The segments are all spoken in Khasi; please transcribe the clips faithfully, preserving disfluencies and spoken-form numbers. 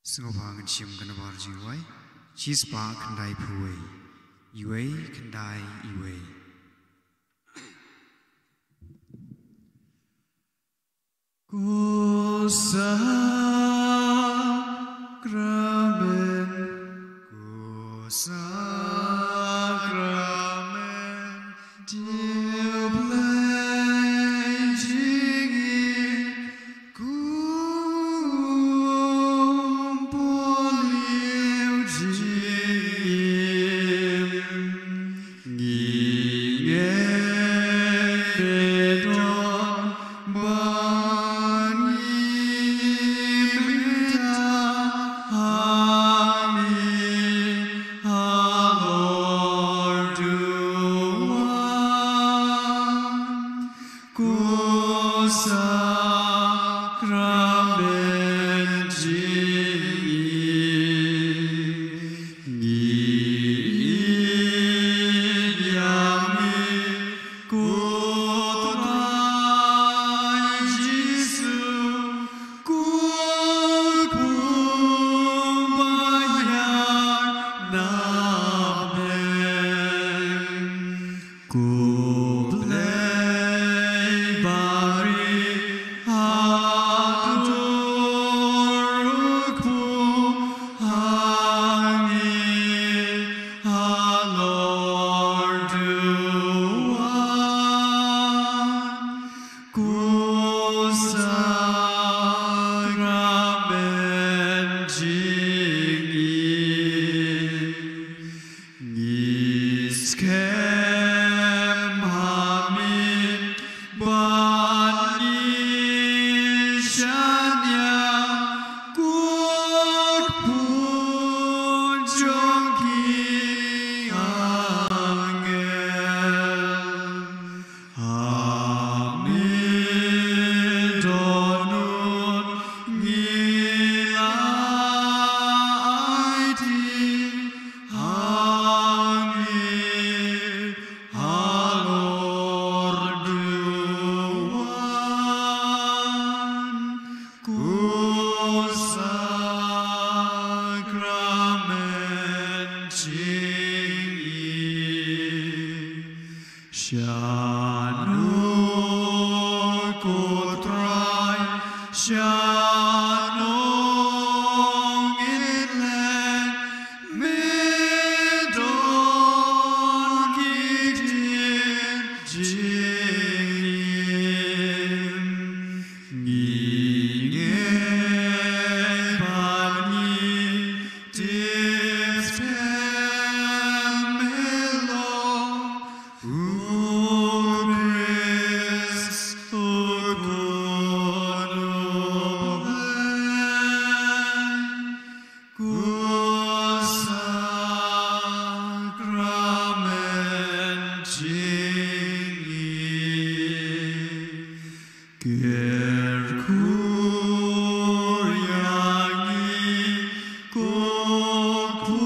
Sngewbha ngin shim ka nambar jingduwai. Shispah khyndaiphew wei. Iwei khyndai iwei. Ko sakramen, ko sakramen, Duh Blei jingim, kum pynlong jingim, ngi ngeit ba ngi mynta ha ngi halor duwan. Ko sakramen jingim, ngi ïa me ko Trai Jisu, ko Kpu ba ïaid na bneng. Ko Blei barieh, haduh ruh Kpu ha ngi halor duwan. Ko sakramen jingim, ngi skhem ha me bad ngi shaniah ko Kpu jong ki angel. Ha me dohnud ngi la aiti ha ngi halor duwan. Ko sakramen jingim. Shano ko Trai, shano ngin leit, me don ki ktien jingim. Ngi ngeit bad ngi tip skhem me long U Khrist, U Khun u Blei. Ko sakramen jingim, kyrkhu ïa ngi ko Kpu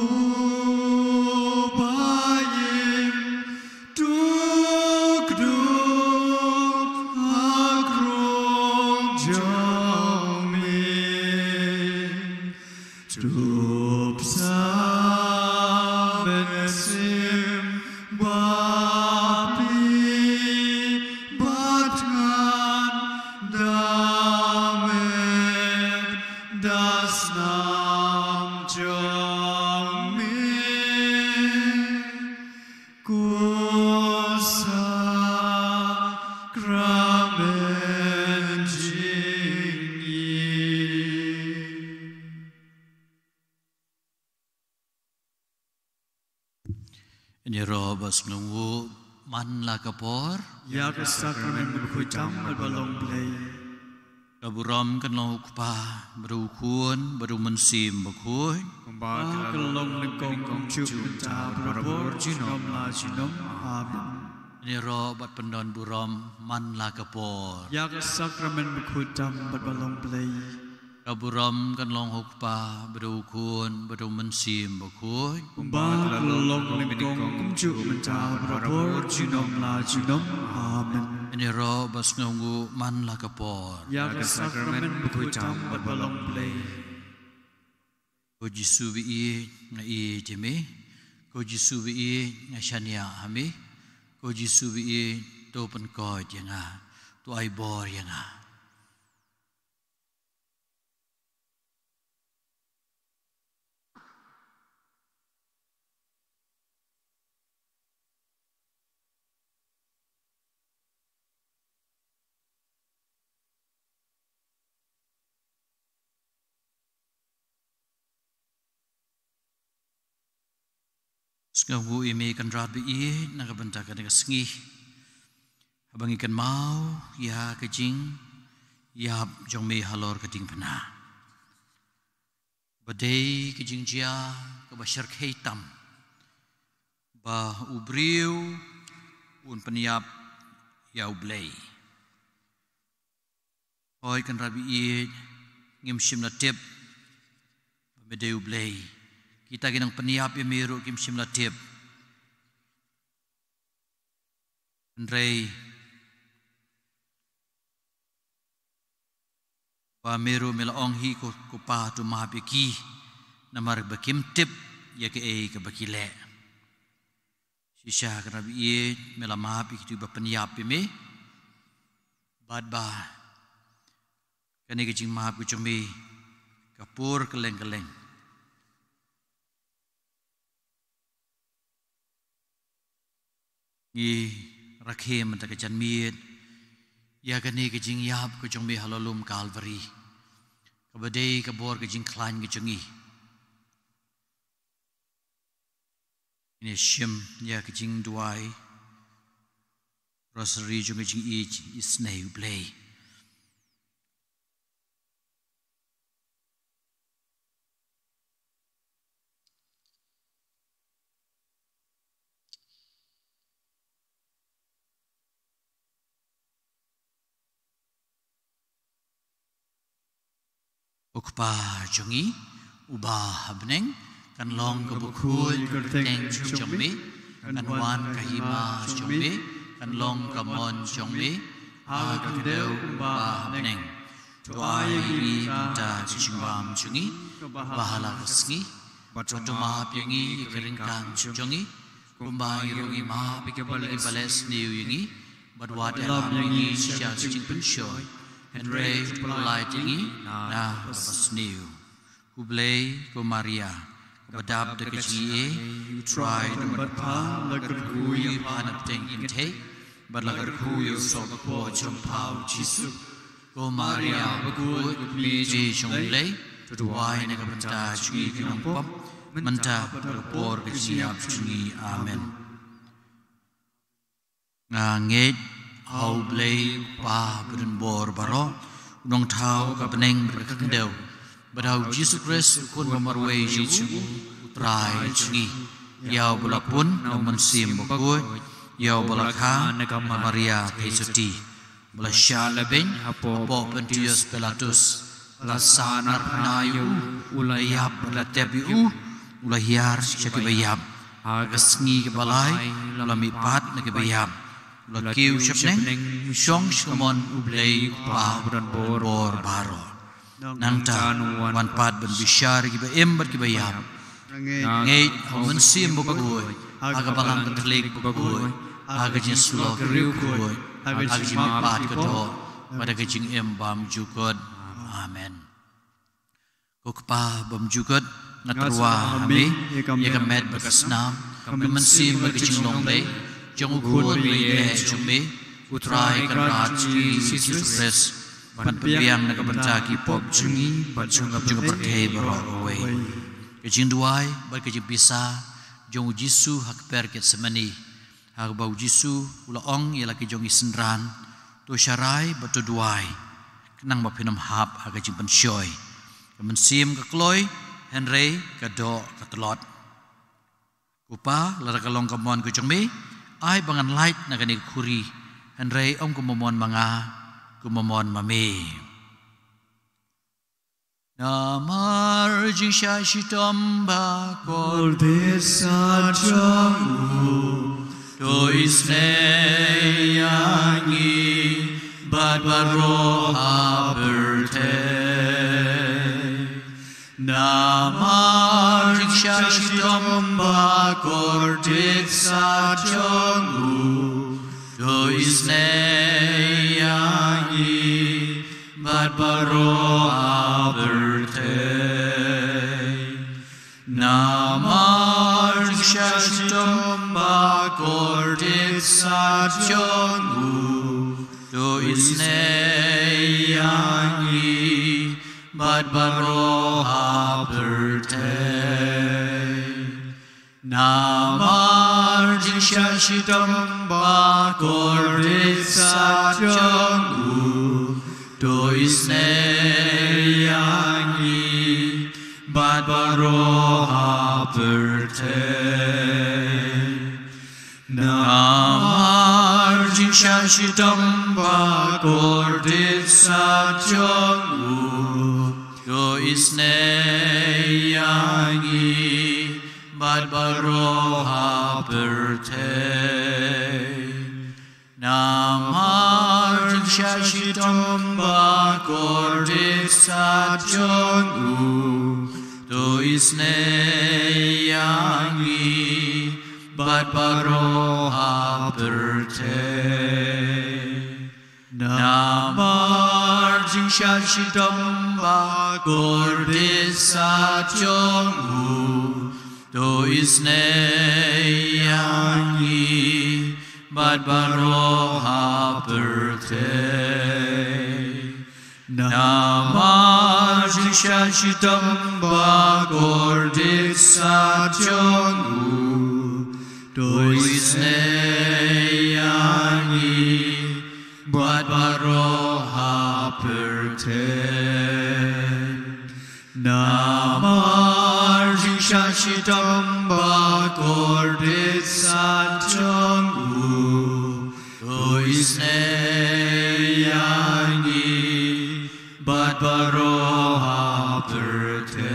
ba im duk duk ha krung jong me. Tup sa mynsiem bapli bad ngan da met da snam jong me. Ko sakramen jingim. Ïaroh bad sngewnguh man la ka por. Ïa ka sakramen bakhuid tam bad ba long Blei. Ka burom kan long ha u Kpa, bad ha u Khun, bad ha u Mynsiem Bakhuid. Kumba ka la long nyngkong kumjuh mynta bad barabor junom la junom. Amen. Ïaroh bad pyndon burom man la ka por. Ïa ka sakramen bakhuid tam bad ba long Blei. Ka burom kan long ha u Kpa, bad ha u Khun, bad ha u Mynsiem Bakhuid. Kumba ka la long nyngkong kumjuh mynta bad barabor junom la junom. Amen. Ïaroh bad sngewnguh man la ka por. Ïa ka sakramen bakhuid tam bad ba long Blei. Ko Jisu ba ïeit, nga ïeit ïa me. Ko Jisu ba ïeit, nga shaniah ha me. Ko Jisu ba ïeit, to pynkoit ïa nga. To ai bor ïa nga. Sngewnguh ïa me Kynrad ba ïeit na ka bynta kane ka sngi, haba ngi kynmaw ïa ka jingïap jong me halor ka diengphna. Ba dei ka jingjia kaba shyrkhei tam ba u briew un pynïap ïa u Blei. Hooid Kynrad ba ïeit, ngim shym la tip ba me dei u Blei. Kita ki nongpynïap ïa me ruh kim shym la tip. Hynrei ba me ruh me la ong hi, ko, ko Pa, to map ïa ki, namar ba kim tip ïa kaei kaba ki leh. Shisha Kynrad ba ïeit, me la map ïa kito ba pynïap ïa me. Bad ba kane ka jingmap ka jong me ka pur kylleng kylleng. Ngi rakhe mynta ka janmiet ïa kane ka jingïap ka jong me ha lulum Kalbari, kaba dei ka bor ka jingkhlaiñ ka jong ngi. Ngin ïa shim ïa ka jingduwai Rosary jong ka jingïeit isynei U Blei. Ko Kpa jong ngi uba ha bneng, kan long ka bakhuid ka kyrteng jong me, kan wan ka hima jong me, kan long ka mon jong me ha ka khyndew kumba ha bneng. To ai ïa ngi mynta ka jingbam jong ngi kaba ha la ka sngi, bad to map ïa ngi ïa ka ryngkang jong ngi, kumba ngi ruh ngi map ïa kiba leh sniew ïa ngi, bad wat ïalam ïa ngi sha ka jingpynshoi, hynrei to pyllait ïa ngi na kaba sniew. Ko Blei, ko Maria kaba dap da ka jingaiei, U Trai u don bad pha. La kyrkhu ïa pha na pdeng ki kynthei, bad la kyrkhu ïa u soh bakhuid jong pha U Jisu. Ko Maria bakhuid, ko kmie jong U Blei, to duwai na ka bynta jong ngi ki nongpop, mynta bad ha ka por ka jingïap jong ngi. Amen. Nga ngeit ha U Blei U Kpa badonbor baroh, U nongthaw ka bneng bad ka khyndew, bad ha U Jisu Khrist U Khun ba marwei jong U, U Trai jong ngi, ïa uba la pun na U Mynsiem Bakhuid, ïa uba la kha na ka Maria Theisotti, ba la shah lehbeiñ hapoh Pontius Pilatus, la sahnarphna ïa u, u la ïap bad la tep ïa u, u la hiar sha kiba ïap, ha ka sngi kaba lai u la mihpat na kiba ïap, u la kiew sha bneng, u shong sha ka mon U Blei U Kpa badonbor baroh. Nangta un wan pat ban bishar ïa kiba im bad kiba ïap. Nga ngeit ha U Mynsiem Bakhuid, ha ka Balang Katholik bakhuid, ha ka jingïasyllok briew khuid, ha ka jingmihpat ka doh, bad ha ka jingim bymjukut. Amen. Ko Kpa bymjukut, nga tyrwa ha me ïa ka met bad ka snam, ka mynsiem bad ka jinglong Blei jong U Khun ba ïeit jong me, U Trai Kynrad jong ngi Jisu Khrist, ban pynbiang na ka bynta ki pop jong ngi bad jong ka pyrthei baroh kawei. Ka jingduwai bad ka jingbisa jong U Jisu ha kper Gethsemane, ha kaba U Jisu u la ong ïa la ki jong ki synran, to sharai bad to duwai, khnang ba phin ym hap ha ka jingpynshoi. Ka mynsiem ka kloi, hynrei ka doh ka tlot. Ko Pa, lada ka long ka mon ka jong me, ai ba ngan lait na kane ka khuri, hynrei ym kum ba mon ma nga, kum ba mon ma me. Namar jingshah shitom bakordit sat jong u, to isynei ïa ngi. baroh ha pyrthei. Namar jingshah shitom ba kordit sat jong u, to isynei ïa ngi bad baroh ha pyrthei. Namar jingshah shitom ba kordit sat jong u, to isynei ïa ngi bad baroh ha pyrthei. Namar jingshah shitom ba kordit sat jong u, to isynei ïa ngi bad baroh ha pyrthei. Namar jingshah shitom ba kordit sat jong u, to isynei ïa ngi bad baroh ha pyrthei. Namar jingshah shitom ba kordit sat jong u, to isynei ïa ngi bad baroh ha pyrthei. Namar jingshah shitom ba kordit sat jong u, to isynei ïa ngi bad baroh ha pyrthei. Namar jingshah shitom ba kordit sat jong u, to isynei ïa ngi bad baroh ha pyrthei. Namar jingshah shitom ba kordit sat jong u, to isynei ïa ngi bad baroh ha pyrthei.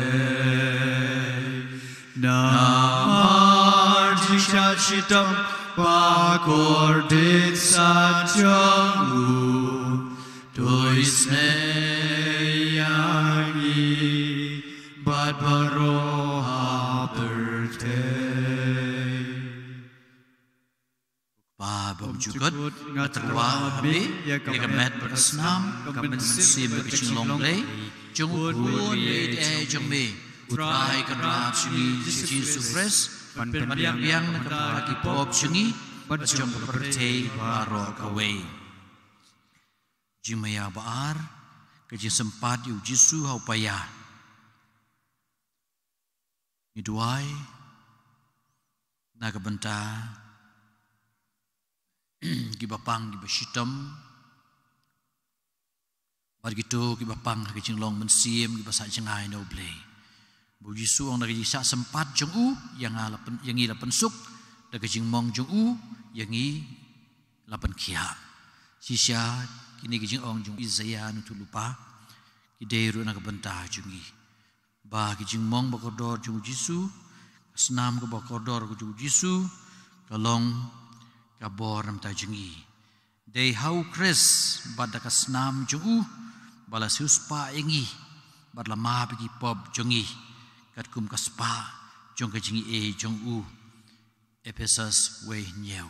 Namar jingshah shitom ba kordit sat jong u, to isynei ïa ngi bad baroh ha pyrthei. Kpa bymjukut, nga tyrwa ha me ïa ka met bad ka snam, ka mynsiem bad ka jinglong Blei jong u Khun baieit jong me, U Trai Kynrad jong ngi Jisu Khrist, ban pynbiang na ka bynta ki pop jong ngi bad jong ka pyrthei baroh kawei. Jingmaïa ba ar, ka jingsympat ïa u Jisu ha u paia. Ngi duwai na ka bynta kiba pang kiba shitom bad kito kiba pang ha ka jinglong mynsiem kiba sah jngai na u Blei. Ba u Jisu u ong da ka jingshah sympat jong u ïa nga la pyn, ïa ngi la pynsuk, da ka jingmong jong u ïa ngi la pynkhiah. Shisha kine ki jingong jong u Isaïah nongïathuhlypa ki dei ruh na ka bynta jong ngi. Ba ki jingmong ba kordor jong u Jisu, ka snam kaba kordor jong u Jisu, ka long ka bor na ka bynta jong ngi. Dei ha u Khrist bad da ka snam jong u ba la siewspah ïa ngi bad la map ïa ki pop jong ngi katkum ka spah jong ka jingaiei jong u. Ephesos wei hynñiew.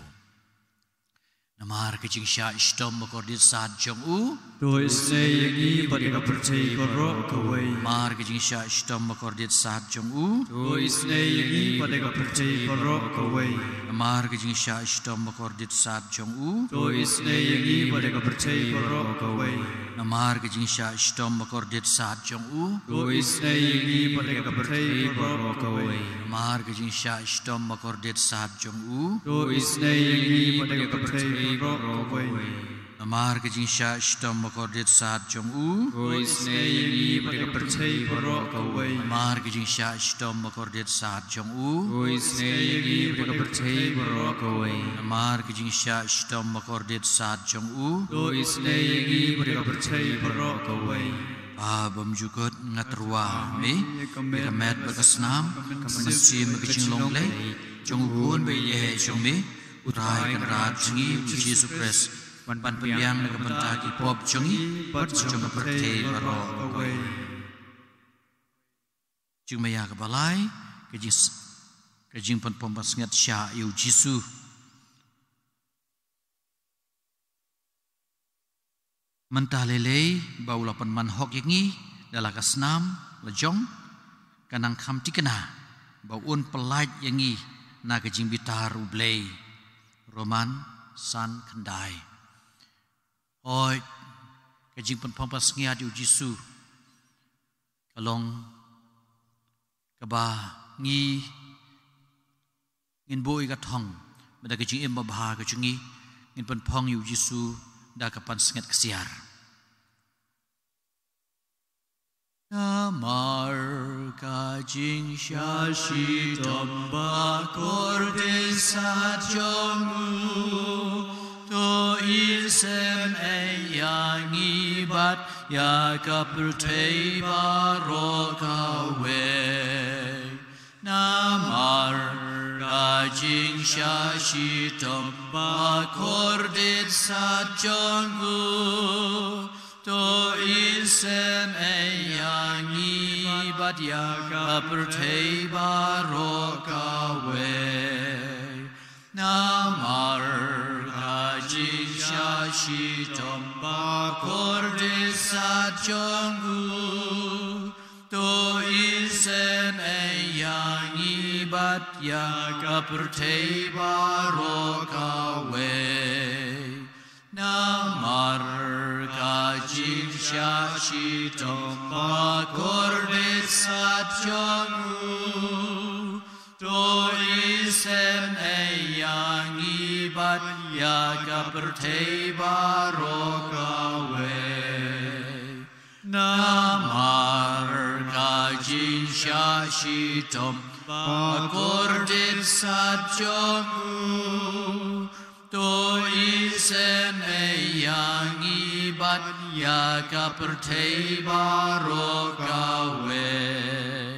Namar ka jingshah shitom ba kordit sat jong u, to isynei ïa ngi bad ïa ka pyrthei baroh kawei. Namar ka jingshah shitom ba kordit sat jong u, to isynei ïa ngi bad ïa ka pyrthei baroh kawei. Namar ka jingshah shitom ba kordit sat jong u, to isynei ïa ngi bad ïa ka pyrthei baroh kawei. Namar ka jingshah shitom ba kordit sat jong u, to isynei ïa ngi bad ïa ka pyrthei baroh kawei. Namar ka jingshah shitom ba kordit sat jong u, to isynei ïa ngi bad ïa ka pyrthei baroh kawei. Namar ka jingshah shitom ba kordit sat jong u, to isynei ïa ngi bad ïa ka pyrthei baroh kawei. Namar ka jingshah shitom ba kordit sat jong u, to isynei ïa ngi bad ïa ka pyrthei baroh kawei. Namar ka jingshah shitom ba kordit sat jong u, to isynei ïa ngi bad ïa ka pyrthei baroh kawei. Kpa bymjukut, nga tyrwa ha me ïa ka met bad ka snam, ka mynsiem bad ka jinglong Blei jong u Khun baieit jong me, U Trai Kynrad jong ngi U Jisu Khrist. ban pynbiang na ka bynta ki pop jong ngi bad jong ka pyrthei baroh kawei. Jingmaya kaba lai, ka jing ka jingpynpom pynsngiat shah ïa u Jisu. Mynta lei lei ba u la pynman hok ïa ngi da la ka snam la jong, ka nang kham thikna ba un pyllait ïa ngi na ka jingbitar u Blei. Roman san khyndai. Hooid, ka jingpynpom pynsngiat ïa u Jisu ka long kaba ngi ngin buh ïa ka thong, bad da ka jingim babha ka jong ngi ngin pynphong ïa u Jisu da ka pansngiat ksiar. Namar ka jingshah shitom ba kordit sat jong u, to isynei ïa ngi bad ïa ka pyrthei baroh kawei. Namar ka jingshah shitom ba kordit sat jong u, to isynei ïa ngi bad ïa ka pyrthei baroh kawei. Namar ka jingshah shitom ba kordit sat jong u, to isynei ïa ngi bad ïa ka pyrthei baroh kawei. Namar ka jingshah shitom ba kordit sat jong u, to isynei ïa ngi bad ïa ka pyrthei baroh kawei. Namar ka jingshah shitom ba kordit sat jong u, to isynei ïa ngi bad ïa ka pyrthei baroh kawei.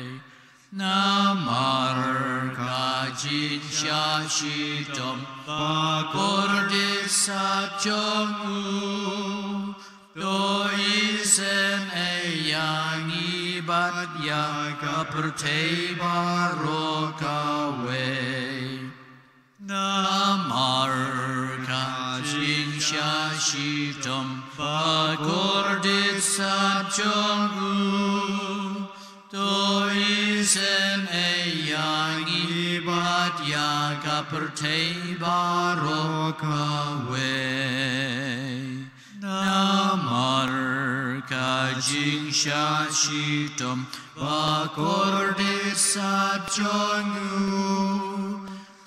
Namar ka jingshah shitom ba kordit sat jong u, to isynei ïa ngi bad ïa ka pyrthei baroh kawei. Namar ka jingshah shitom ba kordit sat jong u, to isynei ïa ngi bad ïa ka pyrthei baroh kawei. Namar ka jingshah shitom ba kordit sat jong u,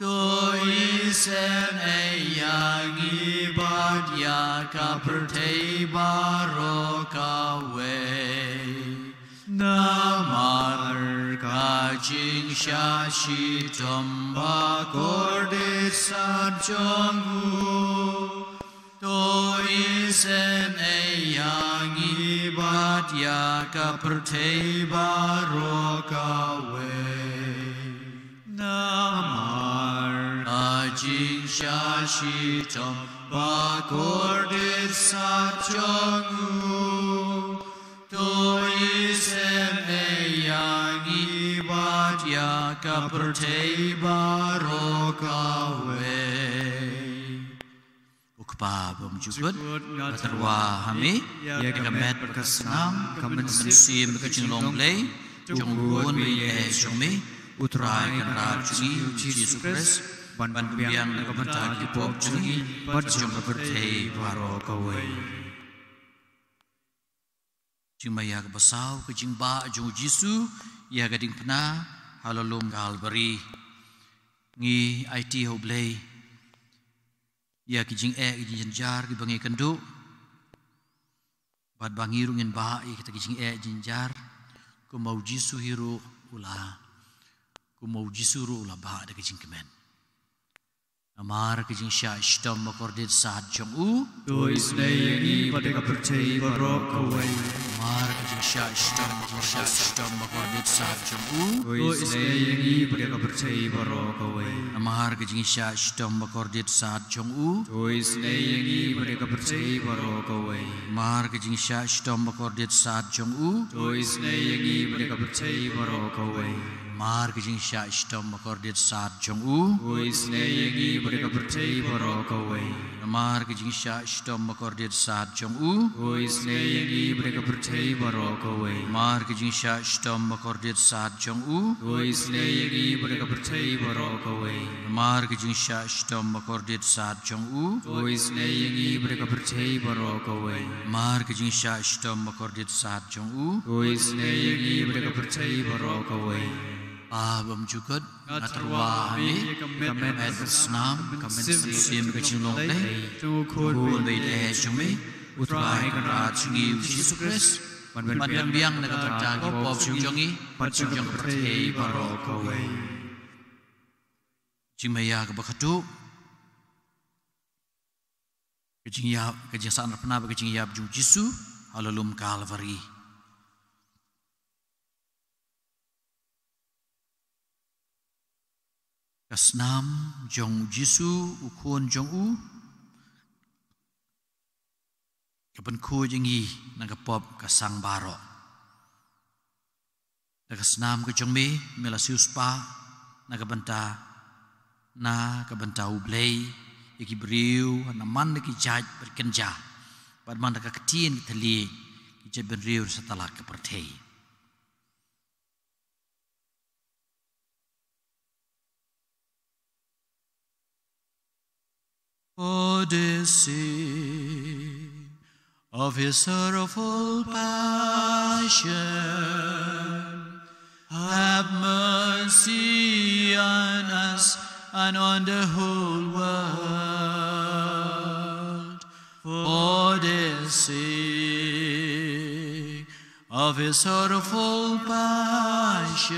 to isynei ïa ngi bad ïa ka pyrthei baroh kawei. Namar ka jingshah shitom ba kordit sat jong u, to isynei ïa ngi bad ïa ka pyrthei baroh kawei. Namar ka jingshah shitom ba kordit sat jong u, to isynei ïa ngi bad ïa ka pyrthei baroh kawei. Ko Kpa bymjukut, nga tyrwa ha me ïa ka met bad ka snam, ka mynsiem bad ka jinglong Blei jong u Khun ba ïeit jong me, U Trai Kynrad jong ngi U Jisu Khrist, ban pynbiang na ka bynta ki pop jong ngi bad jong ka pyrthei baroh kawei. Jingmaya kaba saw, ka jingbah jong u Jisu ïa ka diengphna ha la lum Kalbari. Ngi aiti ha u Blei ïa ki jingeh ki jingjynjar kiba ngi kynduh, bad ba ngi ruh ngin bah ïa kita ki jingeh jynjar, kumba u Jisu hi ruh u la, kumba u Jisu ruh u la bah da ka jingkmen. Namar ka jingshah shitom bakordit sat jong u, to isynei ïa ngi bad ïa ka pyrthei baroh kawei. Namar ka jingshah shitom, ka jingshah shitom bakordit sat jong u, to isynei ïa ngi bad ïa ka pyrthei baroh kawei. Namar ka jingshah shitom bakordit sat jong u, to isynei ïa ngi bad ïa ka pyrthei baroh kawei. Namar ka jingshah shitom bakordit sat jong u, to isynei ïa ngi bad ïa ka pyrthei baroh kawei. Namar ka jingshah shitom bakordit sat jong u, to isynei ïa ngi bad ïa ka pyrthei baroh kawei. Namar ka jingshah shitom bakordit sat jong u, to isynei ïa ngi bad ïa ka pyrthei baroh kawei. Namar ka jingshah shitom bakordit sat jong u, to isynei ïa ngi bad ïa ka pyrthei baroh kawei. Namar ka jingshah shitom bakordit sat jong u, to isynei ïa ngi bad ïa ka pyrthei baroh kawei. Namar ka jingshah shitom bakordit sat jong u, to isynei ïa ngi bad ïa ka pyrthei baroh kawei. Pa bymjukut, nga tyrwa ha me ïa ka met bad ka snam, ka mynsiem bad ka jinglong Blei jong u Khun ba ïeit jong me, U Trai Kynrad jong ngi U Jisu Khrist, ban pynbiang na ka bynta ki pop jong ngi bad jong ka pyrthei baroh kawei. Jingmaïa kaba khadduh. Ka jingïap, ka jingsahnarphna bad ka jingïap jong U Jisu ha la lum Kalbari. Ka snam jong U Jisu, U Khun jong u, ka pynkhuid ïa ngi na ka pop ka sang baroh. Da ka snam ka jong me, me la siewspah na ka bynta, na ka bynta U Blei ïa ki briew, na man la ki jait bad kynja, bad man la ka ktien ki thylliej ki jaitbynriew sa talak ka pyrthei. For the sake of his sorrowful passion, have mercy on us and on the whole world. For the sake of his sorrowful passion,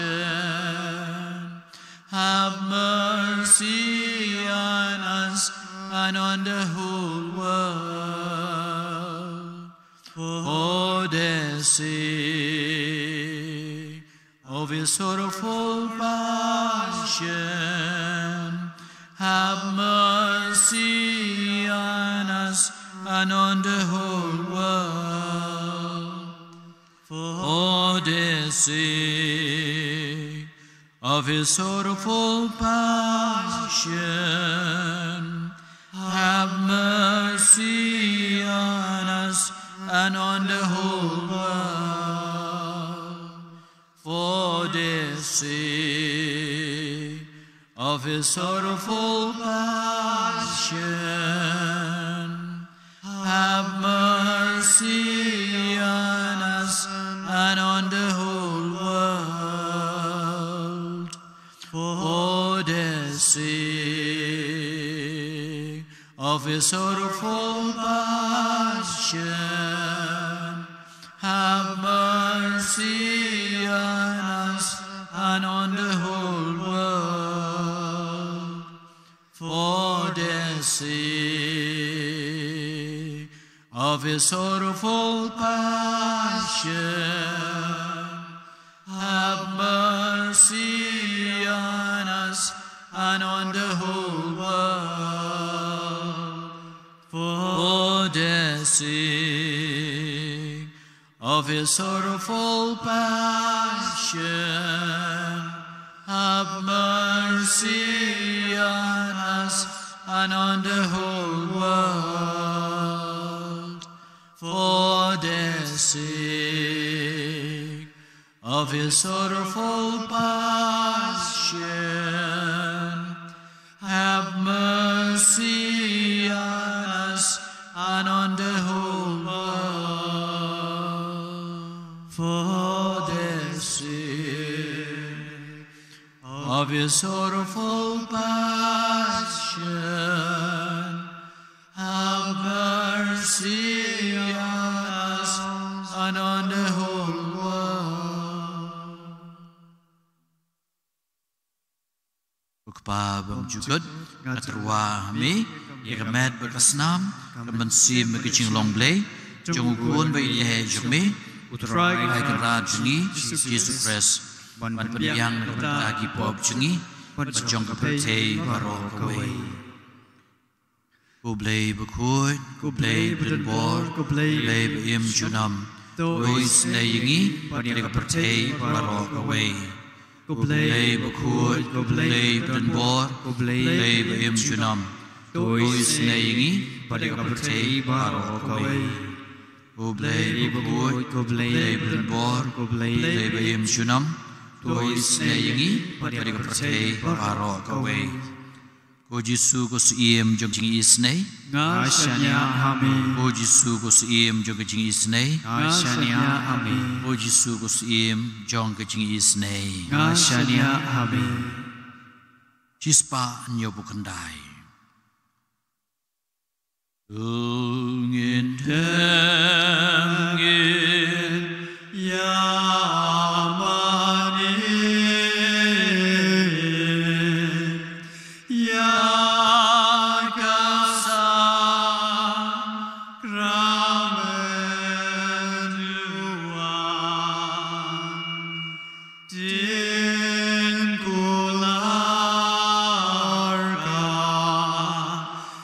have mercy on us and on the whole world. For the sake of his sorrowful passion, have mercy on us and on the whole world. For the sake of his sorrowful passion, have mercy on us and on the whole world. For the sake of his sorrowful passion, have mercy on us and on the whole world. For the sake of his sorrowful passion, have mercy on us and on the whole world. For the sake of his sorrowful passion, have mercy on us and on the whole world. For the sake of his sorrowful passion, have mercy on us and on the whole world. For the sake of his sorrowful passion, have mercy on us and on the whole world. For the sake of his sorrowful passion, have mercy on us and on the whole world. Ko Kpa bymjukut, Nga tyrwa ha me ïa ka met bad ka snam, ka mynsiem bad ka jinglong Blei jong u Khun ba ïeit jong me, U Trai Kynrad jong ngi Jisu Khrist, ban pynbiang na ka bynta ki pop jong ngi bad jong ka pyrthei baroh kawei. Ko Blei bakhuid, ko Blei badonbor, ko Blei ba im junom, to isynei ïa ngi bad ïa ka pyrthei baroh kawei. Ko Blei bakhuid, ko Blei badonbor, ko Blei ba im junom, to isynei ïa ngi bad ïa ka pyrthei baroh kawei. Ko Blei bakhuid, ko Blei badonbor, ko Blei ba im junom, to isynei ïa ngi bad ïa ka pyrthei baroh kawei. Ko Jisu ko Syiem jong ka jingisynei, nga shaniah ha me. Ko Jisu ko Syiem jong ka jingisynei, nga shaniah ha me. Ko Jisu ko Syiem jong ka jingisynei, nga shaniah ha me. Shispah hynñiewphew khyndai. Ngin dem ngin ïamane ïa ka sakramen duwan. Tin kular ka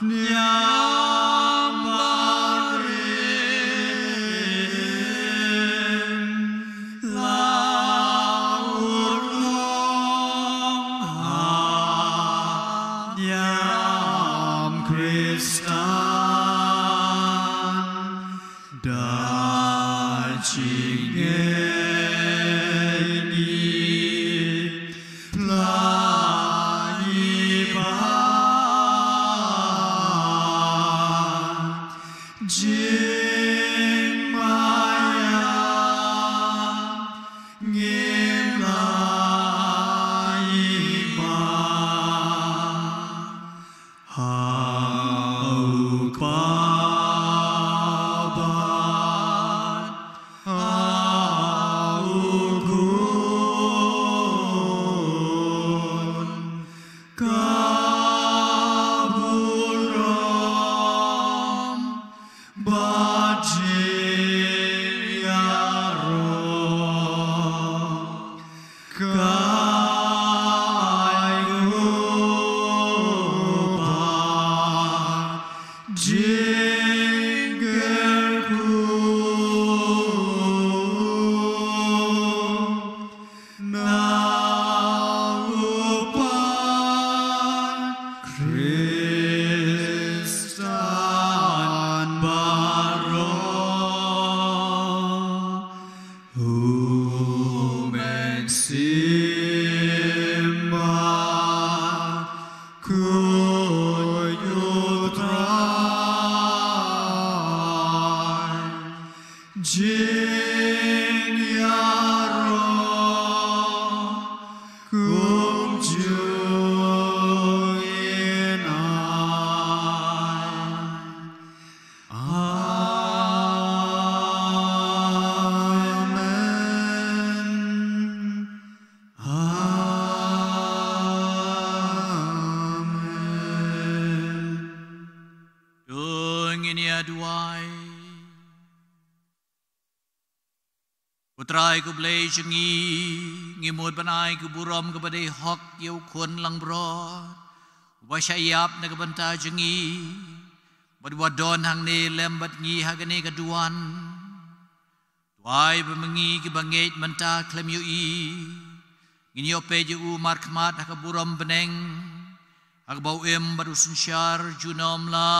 niam barim, la urlong ha niam Khristan. Da jingngeit ngi pla ngi ba jingmaïa ngim la ïa ba. Ha u Kpa bad ha u Khun ka burom bad jingïaroh. Ka ai nguh bad jingkyrkhu na u Kpa Khristan baroh. U Mynsiem Bakhuid U Trai, jingïaroh kumjuh ngin ai. Amen. Amen. To ngin ïa duwai. Ko Trai ko Blei jong ngi, ngi mut ban ai ka burom kaba dei hok ïa u Khun langbrot, uba shah ïap na ka bynta jong ngi, bad uba don hangne lem bad ngi ha kane ka duwan. To ai ba ma ngi kiba ngeit mynta khlem ïohi, ngin ïoh peit ïa u markhmat ha ka burom bneng, ha kaba u im bad u synshar junom la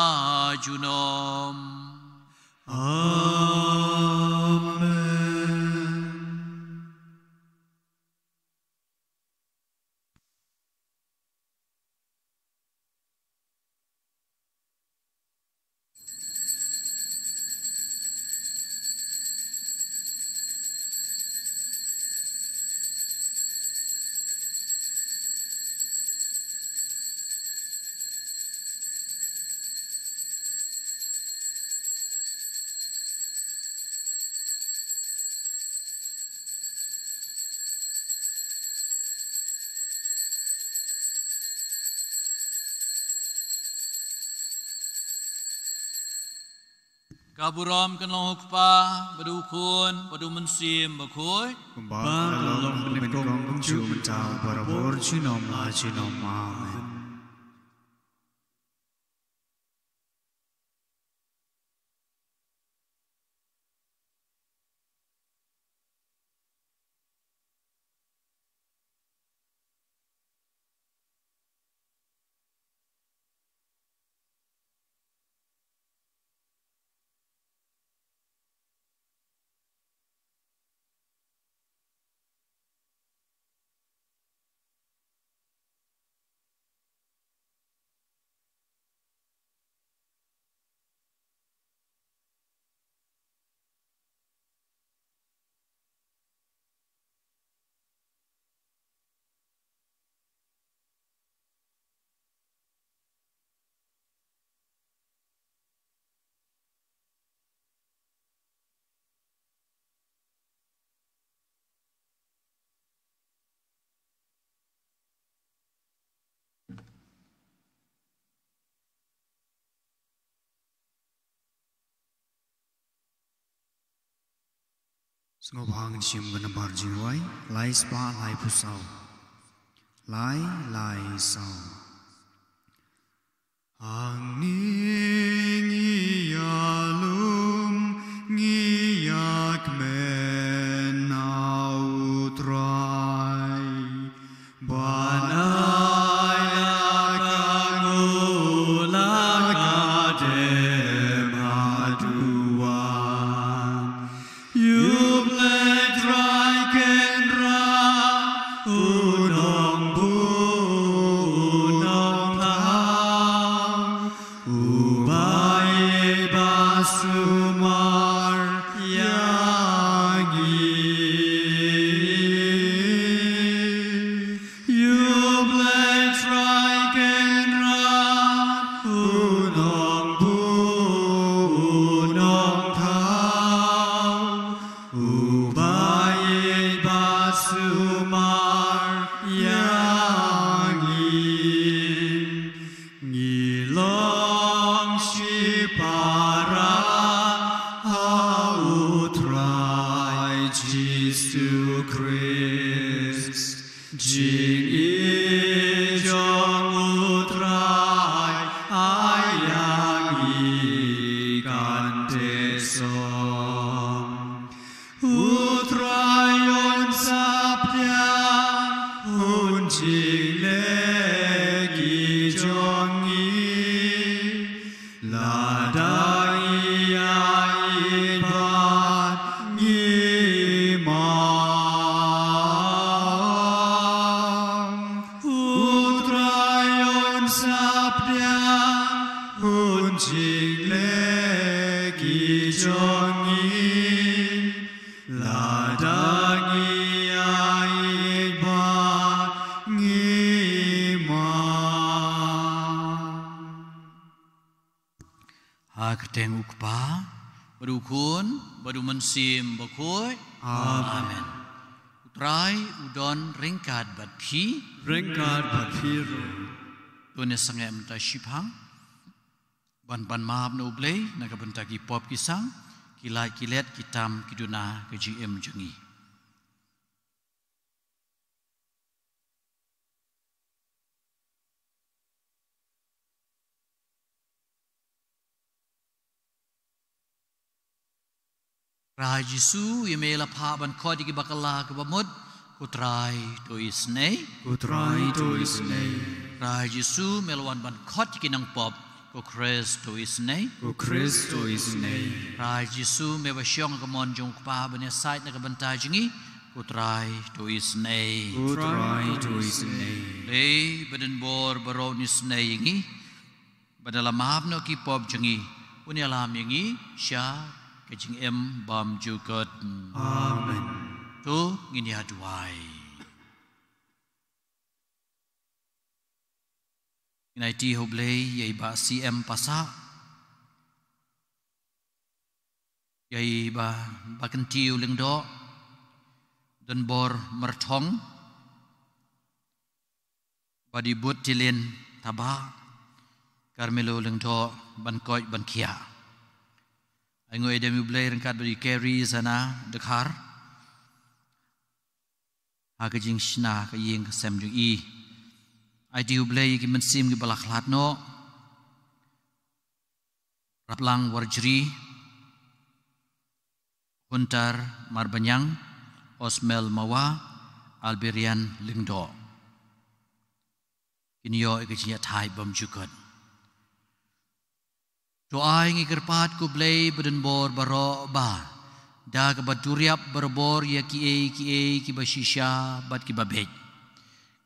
junom. Amen. Ka burom kan long u Kpa, bad u Khun, bad u Mynsiem Bakhuid. Kumba ka long ha ka nyngkong, kumjuh mynta, barabor junom la junom. Amen. Sngewbha ngin shim ka nambar jingrwai, lai spah laiphew saw. Lai, lai, saw. Hangne ngi ïalum, ngi ïakmen na U Trai. Ban ai la ka nguh, la ka dem haduh. Ïa U Blei Trai Kynrad, U Nongbuh, U Nongthaw, Uba ïeit bad sumar ïa ngi. Ïa U Blei Trai Kynrad, U Nongbuh, U Nongthaw, Uba ïeit bad sumar ïa ngi. Ngi long shipara ha U Trai Jisu Khrist. Jingïeit jong U Trai ai ïa ngi kan teh song. U Trai un sa pdiang, un jingleh ki jong ngi. Lada ngi ïai bad ngi man, U Trai un sa pdiang, un jingleh ki jong ngi. Lada ngi ïai bad ngi man. Ha ka kyrteng U Kpa, bad U Khun, bad U Mynsiem Bakhuid. Amen. Amen. U Trai u don ryngkat bad phi. Ryngkat bad phi ruh. To ngin sangeh mynta shiphang ban pan map na U Blei na ka bynta ki pop ki sam, ki lait ki let, ki tam ki duna, ka jingim jong ngi. Trai Jisu, ïa me la phah ban khot ïa ki bakla kiba mut, ko Trai to isynei. Ko Trai to isynei. Trai Jisu, me la wan ban khot ïa ki nongpop, ko Khrist to isynei. Ko Khrist to isynei. Trai Jisu, me ba shong ha ka mon jong U Kpa ban ïasaid na ka bynta jong ngi, ko Trai to isynei. Ko Trai to isynei. Blei ba don bor baroh un isynei ïa ngi, bad da la map noh ki pop jong ngi, un ïalam ïa ngi sha ka jingim bymjukut. Amen. To ngin ïa duwai. Ngin aiti ha U Blei ïa i Bah C M Passah, ïa i Bah Bakynti u Lyngdoh, Donbor Myrthong, bad i Bud Tilin Thabah, Carmelo Lyngdoh, ban koit ban khiah. Ai nguh ïa u Blei ryngkat bad i Kerry Zana Dkhar ha ka jingshna ka ïing ka sem jong i. Ai ti u Blei ïa ki mynsiem kiba la khlad noh: Raplang Warjri, Hunter Marbaniang, Osmel Mawa, Alberian Lyngdoh. Kin ïoh ïa ka jingïathait bymjukut. To ai ngi kyrpad ko Blei badonbor baroh ba da kaba duriap barabor ïa kiei kiei kiba shisha bad kiba bieit,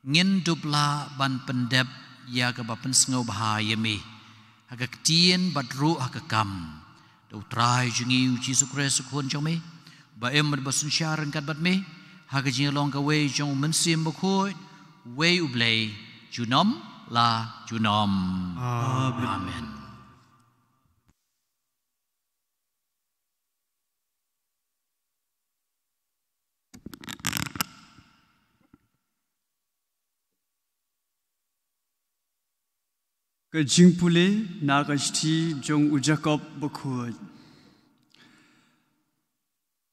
ngin dup lah ban pyndep ïa kaba pynsngewbha ïa me ha ka ktien bad ruh ha ka kam. Da U Trai jong ngi U Jisu Khrist U Khun jong me, ba im bad ba synshar ryngkat bad me ha ka jinglong kawei jong U Mynsiem Bakhuid, uwei U Blei, junom la junom. Amen. Amen. Ka jingpule na ka shithi jong u Jakob Bakhuid.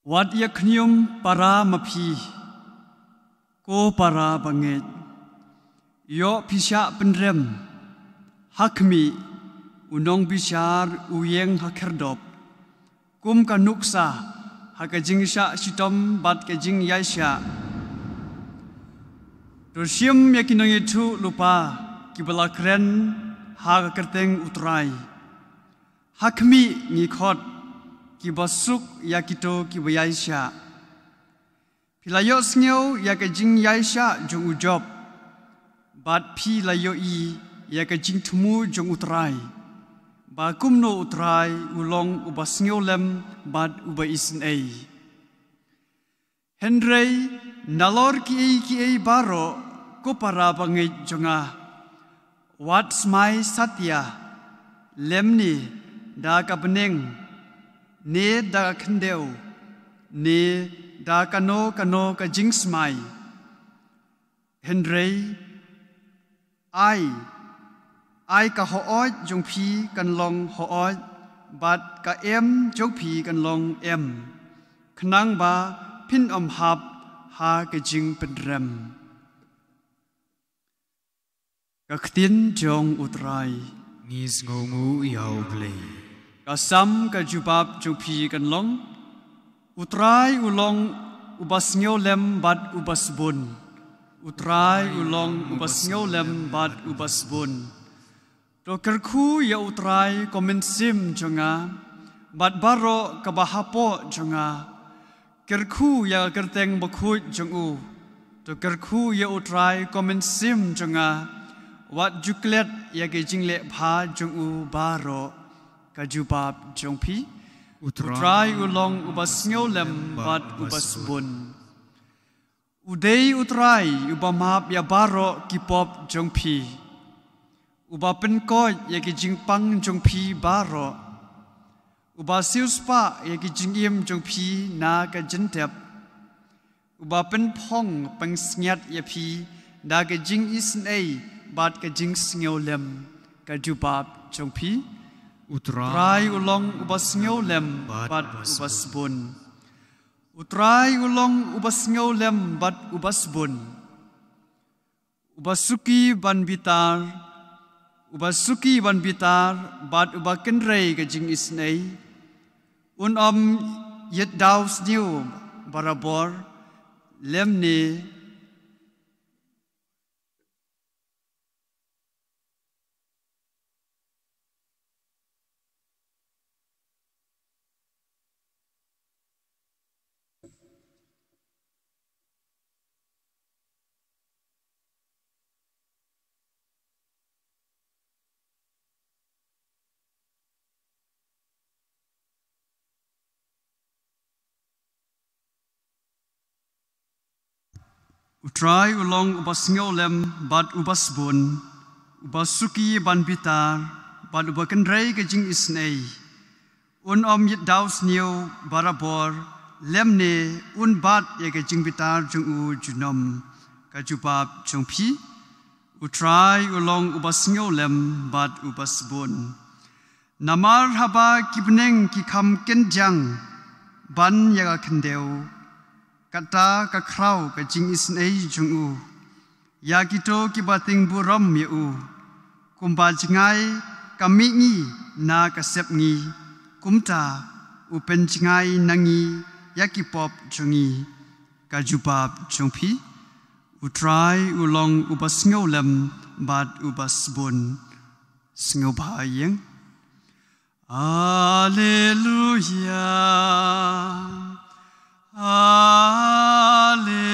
Wat ïa khñium para ma phi, ko para bangeit. Ïoh phi shah pynrem, ha khmih, u nongbishar u ïeng ha khyrdop, kum ka nuksa ha ka jingshah shitom bad ka jingïaishah. To shim ïa ki nongïathuhlypa kiba la kren ha ka kyrteng U Trai. Ha khmih ngi khot, kiba suk ïa kito kiba ïaishah. Phi la ïohsngew ïa ka jingïaishah jong u Job, bad phi la ïohi ïa ka jingthmu jong U Trai, ba kumno U Trai u long uba sngewlem bad uba isynei. Hynrei nalor kiei kiei baroh, ko para bangeit jong nga, wat smai satia, lymne da ka bneng, ne da ka khyndew, ne da kano kano ka jingsmai. Hynrei ai, ai ka hooid jong phi kan long hooid, bad ka em jong phi kan long em, khnang ba phin ym hap ha ka jingpynrem. Ka ktien jong U Trai. Ngi sngewnguh ïa U Blei. Ka sam ka jubab jong phi kan long: U Trai u long uba sngewlem bad uba sbun. U Trai u long uba sngewlem bad uba sbun. To kyrkhu ïa U Trai ko mynsiem jong nga, bad baroh kaba hapoh jong nga. Kyrkhu ïa ka kyrteng bakhuid jong u. To kyrkhu ïa U Trai ko mynsiem jong nga. Wat ju klet ïa ki jingleh bha jong u baroh. Ka jubab jong phi. U Trai u long uba sngewlem bad uba sbun. U dei U Trai uba map ïa baroh ki pop jong phi. Uba pynkoit ïa ki jingpang jong phi baroh. Uba siewspah ïa ki jingim jong phi na ka jingtep. Uba pynphong pynsngiat ïa phi da ka jingisynei bad ka jingsngewlem. Ka jubab jong phi. U Trai u long uba sngewlem bad uba sbun. U Trai u long uba sngewlem bad uba sbun. Uba suki ban bitar, uba suki ban bitar, bad uba kynrei ka jingisynei. Un ym ïit daw sniew barabor, lymne U Trai u long uba sngewlem bad uba sbun, uba suki ban bitar, bad uba kynrei ka jingisynei. Un ym ïit daw sniew barabor, lymne un bat ïa ka jingbitar jong u junom. Ka jubab jong phi. U Trai u long uba sngewlem bad uba sbun. Namar haba ki bneng ki kham kyndiang ban ïa ka khyndew, kata ka khraw ka jingisynei jong u. Ïa kito kiba tieng burom ïa u, kumba jngai ka mihngi na ka sepngi, kumta u pynjngai na ngi ïa ki pop jong ngi. Ka jubab jong phi, U Trai u long uba sngewlem bad uba sbun. Sngewbha ïeng. Alleluia. Alleluia.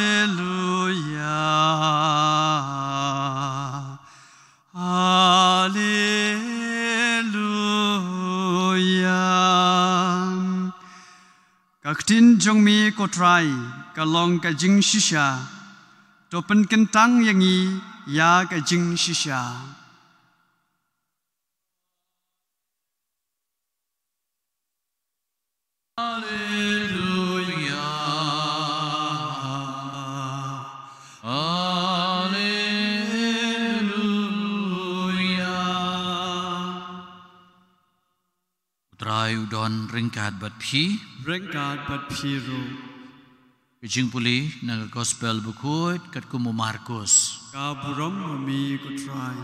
Alleluia. Ka ktien jong me ko Trai ka long ka jingshisha. To pynkyntang ïa ngi ïa ka jingshisha. Alleluia. Alleluia. U Trai u don ryngkat bad phi. Ryngkat bad phi ruh. Ka jingpule na ka Gospel bakhuid katkum u Markus. Ka burom ha me ko Trai.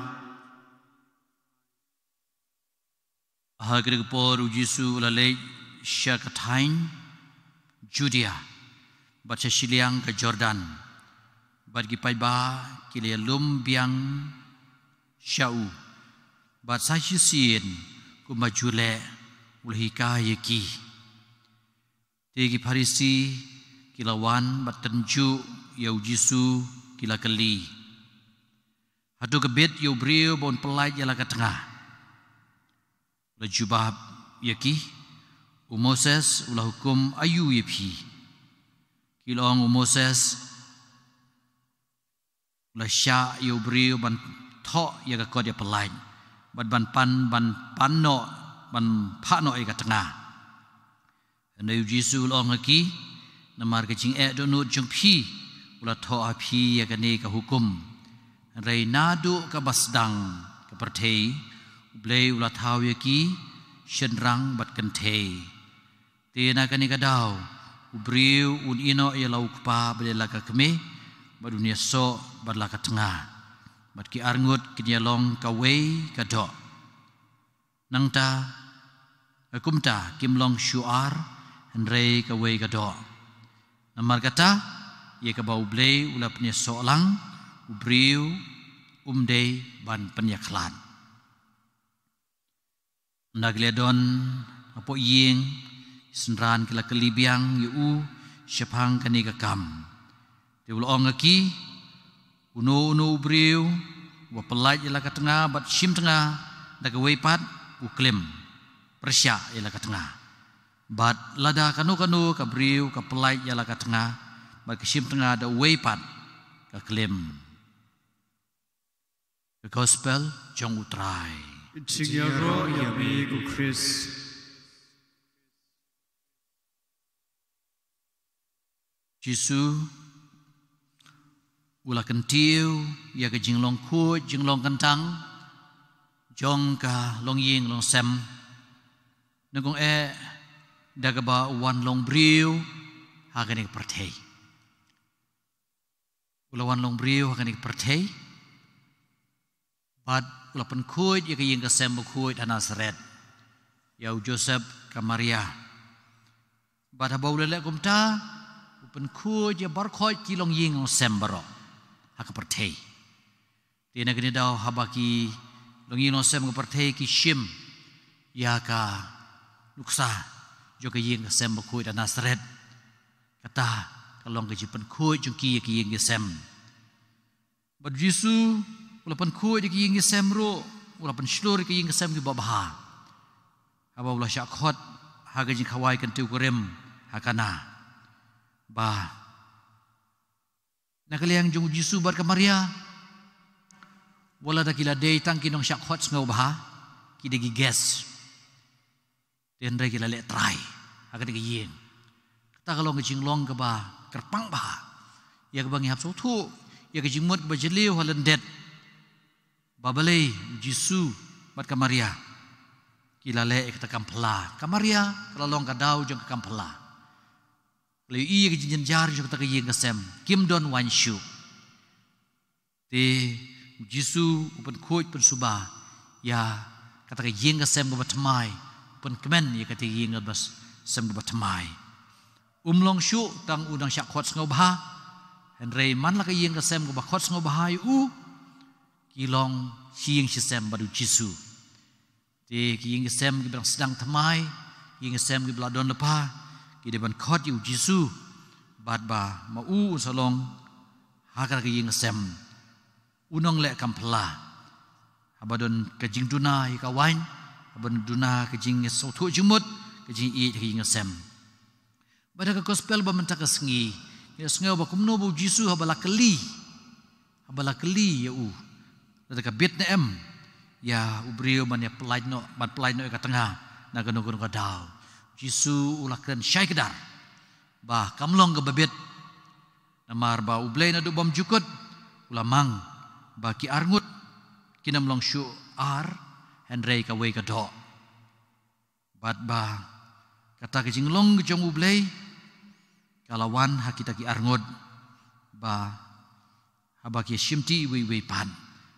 Ha kata ka por u Jisu u la leit sha ka thaiñ Judia bad sha shiliang ka Jordan, bad ki paidbah ki la ïalum biang sha u, bad sa shisien kumba ju leh u la hikai ïa ki. Te ki Pharisi ki la wan bad tynjuh ïa u Jisu, ki la kylli, Hato ka bit ïa u briew ba un pyllait ïa la ka tnga? U la jubab ïa ki, U Moses u la hukum aïu ïa phi? Ki la ong, U Moses u la shah ïa u briew ban thoh ïa ka kot ïapyllait, bad ban pan, ban pan noh, ban phah noh ïa ka tnga. Hynrei u Jisu u la ong ha ki, Namar ka jingeh dohnud jong phi u la thoh ha phi ïa kane ka hukum. Hynrei naduh kaba sdang ka pyrthei, U Blei u la thaw ïa ki shynrang bad kynthei. Te na kane ka daw u briew un ïehnoh ïa la u kpa bad ïa la ka kmie, bad un ïasoh bad la ka tnga, bad ki arngut kin ïalong kawei ka doh. Nangta, eh, kumta kim long shuh ar, hynrei kawei ka doh. Namar kata, ïa kaba U Blei u la pynïasoh lang, u briew um dei ban pynïakhlad. Ynda ki la don hapoh ïing, ki synran ki la kylli biang ïa u shaphang kane ka kam. Te u la ong ha ki, Uno uno u briew uba pyllait ïa la ka tnga bad shim tnga da kawei pat, u klim pyrshah ïa la ka tnga. Bad lada kano kano ka briew ka pyllait ïa la ka tnga bad ka shim tnga da uwei pat, ka klim. Ka Gospel jong U Trai. Jingïaroh ïa me ko Khrist. Jisu u la kyntiew ïa ka jinglong khuid jinglong kyntang jong ka longïing longsem, nyngkong eh da kaba u wan long briew ha kane ka pyrthei. U la wan long briew ha kane ka pyrthei, bad u la pynkhuid ïa ka ïing ka sem bakhuid ha Nasaret, ïa u Joseph ka Maria. Bad haba u la leh kumta, u pynkhuid ïa baroh ki longïing longsem baroh ha ka pyrthei. Te na kane daw haba ki longïing longsem ka pyrthei ki shim ïa ka nuksa jong ka ïing ka sem bakhuid ha Nasaret, kata ka long ka jingpynkhuid jong ki ïa ka ïing ka sem. Bad Jisu u la pynkhuid ïa ka ïing ka sem ruh, u la pynshlur ïa ka ïing ka sem kiba bha, haba u la shah khot ha ka jingkhawai kyntiew kurim ha Kana. Ba na ka liang jong u Jisu bad ka Maria, wat la da ki la dei tang ki nongshah khot sngewbha, ki dei ki guest, te hynrei ki la leh trai ha kane ka ïing. Kata ka long ka jinglong kaba kyrpang bha, ïa kaba ngi hap sngewthuh ïa ka jingmut kaba jylliew ha lyndet, ba balei u Jisu bad ka Maria ki la leh ïa kata ka kam phylla. Ka Maria ka la long ka daw jong ka kam phylla. Ka la ïohi ïa ka jingjynjar jong kata ka ïing ka sem, kim don waiñ shuh. Te u Jisu u pynkhuid pynsuba ïa kata ka ïing ka sem kaba thymmai, u pynkmen ïa kata ka ïing kaba s-, sem kaba thymmai. Um long shuh tang u nang shah khot sngewbha, hynrei man la ka ïing ka sem kaba khot sngewbha ïa u, ki long shi ïing shi sem bad u Jisu. Te ki ïing ki sem kiba dang sdang thymmai, ki ïing ki sem kiba la don lypa, ki dei ban khot ïa u Jisu, bad ba ma u un sa long ha kata ka ïing ka sem. U nongleh kam phylla. Haba don ka jingduna ïa ka waiñ, haba don duna ka jingsngewthuh jingmut, ka jingïeit ha ka ïing ka sem. Bad ha ka gospel ba mynta ka sngi, ngi la sngew ba kumno ba u Jisu haba la kylli, haba la kylli ïa u, lada ka bit ne em ïa u briew ban ïa pyllait noh, ban pyllait noh ïa ka tnga na kano kano ka daw. Jisu u la kren shai kdar ba kam long kaba bit. Namar ba U Blei naduh bymjukut u la mang ba ki arngut kin ym long shuh ar, hynrei kawei ka doh. Bad ba kata ka jinglong ka jong U Blei ka la wan ha kita ki arngut, ba haba ki shimti iwei iwei pat,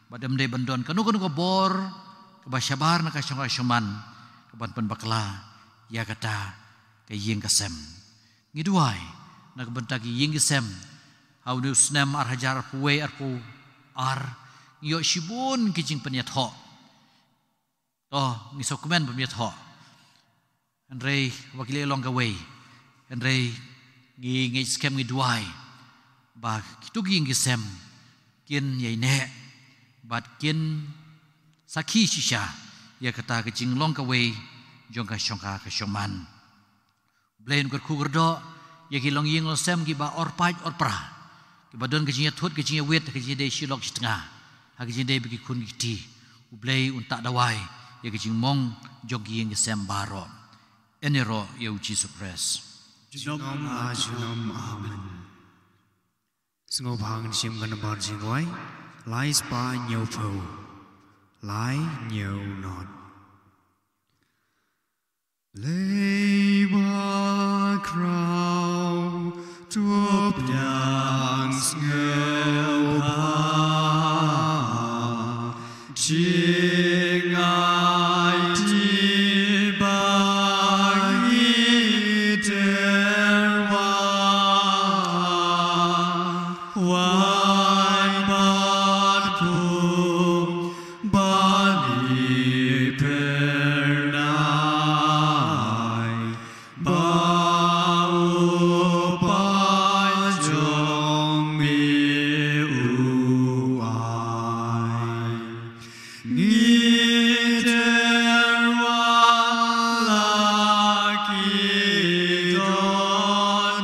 bad ym dei ban don kano kano ka bor kaba shabar na ka shong ka shongman, kaban pynbakla ïa kata ka ïing ka sem. Ngi duwai na ka bynta ki ïing ki sem ha une u snem ar hajar arphew wei arphew ar, ngi ïoh shibun ki jingpynïathoh. To, ngi sngewkmen ban ïathoh. Hynrei ba ki leh long kawei. Hynrei ngi ngeit skhem, ngi duwai ba kito ki ïing ki sem kin ïaineh bad kin sakhi shisha ïa kata ka jinglong kawei jong ka shong ka shongman. Blei un kyrkhu kyrdoh ïa ki longïing longsem kiba orpait orpra, kiba don ka jingïathut ka jingïawit, ka jingïadei shi lok shi tnga, ha ka jingïadei bad ki khun ki kti. U Blei un tah dawai ïa ka jingmong jong ki ïing ki sem baroh. Yn ïaroh ïa U Jisu Khrist. Junom la junom, amen. Sngewbha ngin shim ka nambar jingrwai lai spah hynñiewphew lai hynñiew nod. Lei ba khraw, to pdiang sngewbha, jingaiti ba ngi tyrwa, waiñ bad pung, bali pyrnai, ba u Paid jong me u ai. Ngi tyrwa la ki dohnud,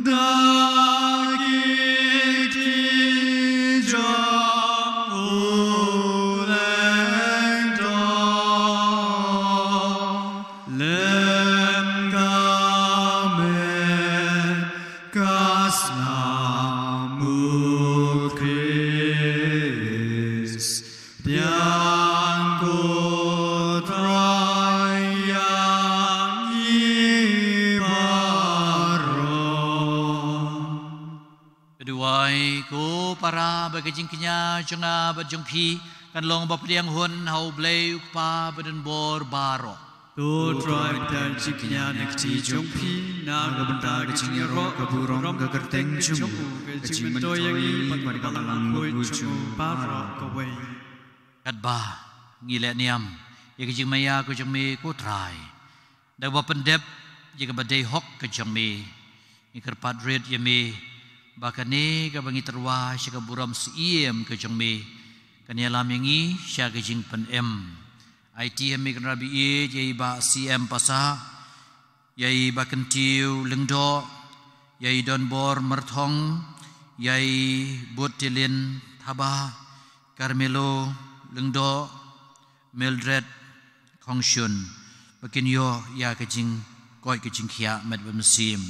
da ki kti jong u lyngdoh, lem ka met ka snam u Khrist. Pdiang ko Trai ïa ngi baroh. Phi duwai ko para ba ka jingkñia jong nga bad jong phi kan long ba pdiang hun ha U Blei U Kpa badonbor baroh. To Trai, pyntan jingkñia na ka kti jong phi, na ka bynta ka jingïaroh ka burom ka kyrteng jong u, ka jingmyntoi ïa ngi bad ka balang khuid jong u baroh kawei. Katba ngi leh niam ïa ka jingmaïa ka jong me ko Trai, da kaba pyndep ïa kaba dei hok ka jong me, ngi kyrpad rit ïa me ba kane kaba ngi tyrwa sha ka burom syiem ka jong me kan ïalam ïa ngi sha ka jingpynim. Aiti ha me ko Trai ba ïeit, ïa i Bah C M Passah, ïa i Bah Kyntiew Lyngdoh, ïa i Donbor Myrthong, ïa i Buttilin Thabah, Carmelo Lyngdoh, Mildred Khongshun, ba kin ïoh ïa ka jingkoit ka jingkhiah met bad mynsiem.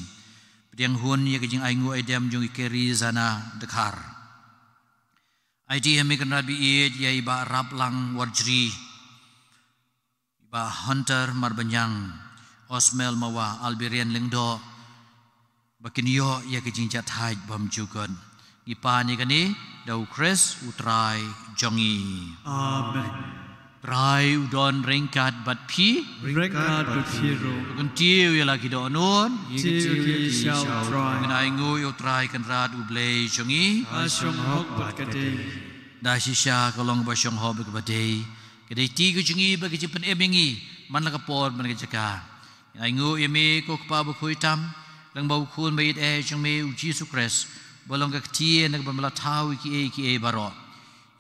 Pdiang hun ïa ka jingainguh aidem jong i Kerizana Dkhar. Ai ti ha me Kynrad ba ïeit ïa i Bah Raplang Warjri, i Bah Hunter Marbaniang, Osmel Mawa, Alberian Lyngdoh, ba kin ïoh ïa ka jingjahthait bymjukut. Ngi pan ïa kane da u Khrist u Trai jong ngi. Amen. Trai u don ryngkat bad phi. Ryngkat bad phi ruh. To kyntiew ïa la ki dohnud. Kyntiew ïa ki sha u Trai. Ngin ainguh ïa u Trai Kynrad u Blei jong ngi. Ka shong hok bad ka dei. Da shisha ka long kaba shong hok bad kaba dei. Ka dei ti ka jong ngi bad ka jingpynim ïa ngi man la ka por man ka jaka. Ngin ainguh ïa me ko Kpa bakhuid tam, lyngba u Khun ba ïeit eh jong me u Jisu Khrist, ba long ka ktien na kaba me la thaw ïa kiei kiei baroh.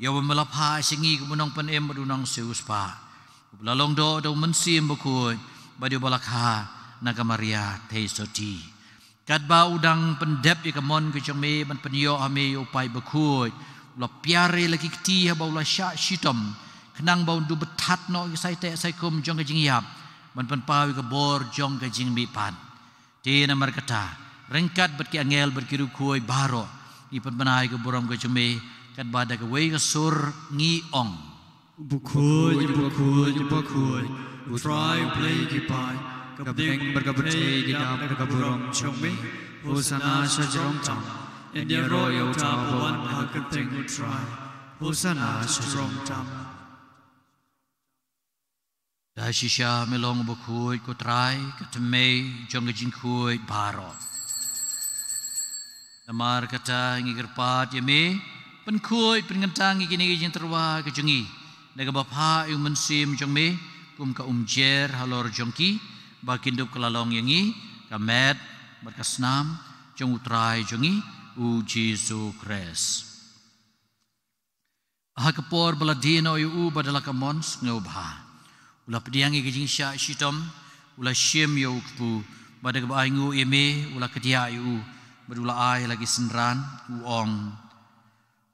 Ïa uba me la phah sha ngi kum u nongpynim bad u nongsiewspah, uba la long doh da u Mynsiem Bakhuid, bad ïa uba la kha na ka Maria Theisotti. Katba u dang pyndep ïa ka mon ka jong me ban pynïoh ha me ïa u paid bakhuid, u la piar ïa la ki kti haba u la shah shitom, khnang ba un dup bthat noh ïa ki saiteh saikum jong ka jingïap, ban pynpaw ïa ka bor jong ka jingmihpat. Te namar kata, ryngkat bad ki angel bad ki riewkhuid baroh, ngi pynbna ïa ka burom ka jong me, katba da kawei ka sur ngi ong. Bakhuid, bakhuid, bakhuid, u Trai u Blei ki paid, ka bding bad ka pyrthei ki dap da ka burom jong me. Hosana sha jrong tam. Yn ïaroh ïa uta uba wan ha ka kyrteng u Trai. Hosana sha jrong tam. Da shisha me long bakhuid ko Trai, ka thymmei jong ka jingkhuid baroh. Namar kata ngi kyrpad ïa me, pynkhuid pynkyntang ïa kine ki jingtyrwa ka jong ngi, da kaba phah ïa u Mynsiem jong me kum ka umjer halor jong ki, ba kin dup ka la long ïa ngi ka met bad ka snam jong u Trai jong ngi u Jisu Khrist. Ha ka por ba la die noh ïa u bad da la ka mon sngewbha, u la pdiang ïa ka jingshah shitom, u la shim ïa u kpu, bad da kaba ainguh ïa me, u la kdiah ïa u, bad u la ai la ki synran, u ong.